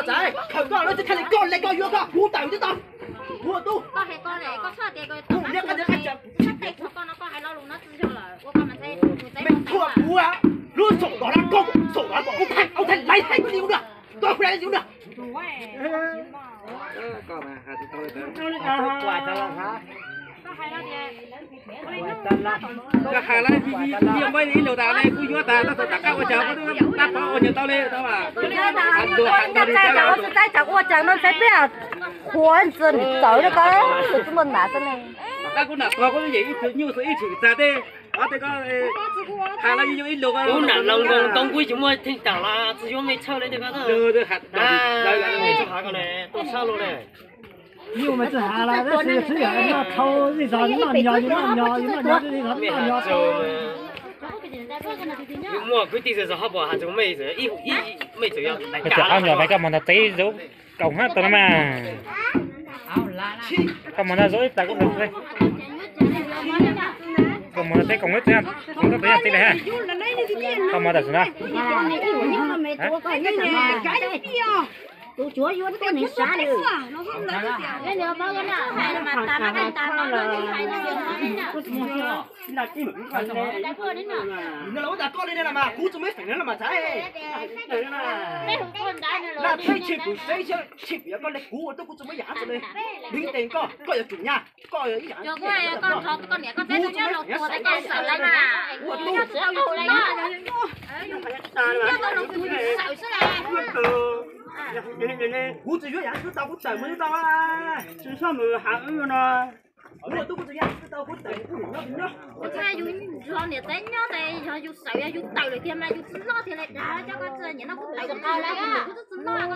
Txawm khaws koj lawm tsis thaj li koj le koj yuav koj kuv tawm twb tau. Kuv tub. Kuv niam koj tsis qab tseem. Mej thuam kuv lub xom los lab koj xom los pom ub thaij ub thaij laiv thaij kuv li ub nrag. Koj kuv laiv li ub nrag. Koj has lawm, kuv yuav tas, tab tom rov qab ua cas kuv twb tab pov ua nyuag tau li tau. Ua cas no ntxhais peb qhuav ntxawm tawm rau koj tus tub npawg nram xwb ne. Tab kuv nam pog kuv yeej ib txwm nyuj xwb ib txwm txag tej. Ob tej koj has los yog ib lus. Kuv nam los nkoos ntoo kuv tsis muaj theej tam los tsis yuav mej txhawj li tej koj. Tuaj sab lug ne. Nyuj mas tsis has los tab sis txhib yam noj thau ib zog noj nyog noj nyog noj nyog ib zog noj nyog. Muaj kwv tij zog hab pom has txug mej, mej txawm yog mej txawm ob nyuag pais koj mus ntag teb zaub kaum hab tau na mas. Koj mus ntag zaub ib plag koj mus ntag teb kaum ib tug, tus yog txiv li hab. Koj mus tam sim no. Kuv tsis muaj feem na mas txhais. Laj teb tsis pum seb tsis pum yog koj le kuv ua tub kuv tsis muaj yam li. Deev tes koj, koj yuav tsum nyab, koj ib yam. Kuv tsis yuav yam twb tau kuv tawm mus twb tau. Tsis txhob mus has wb no. Kuv ua tub kuv tsis yuav yam twb tau kuv tawm mus kuv nyob kuv nyob. Yus nrog niam txiv nyob ces yog yus xav yog yus tawm lawm tiag mas yus tsis loj tiag li dag cov koj tsis nyiam no kuv tawm kuv tsis loj.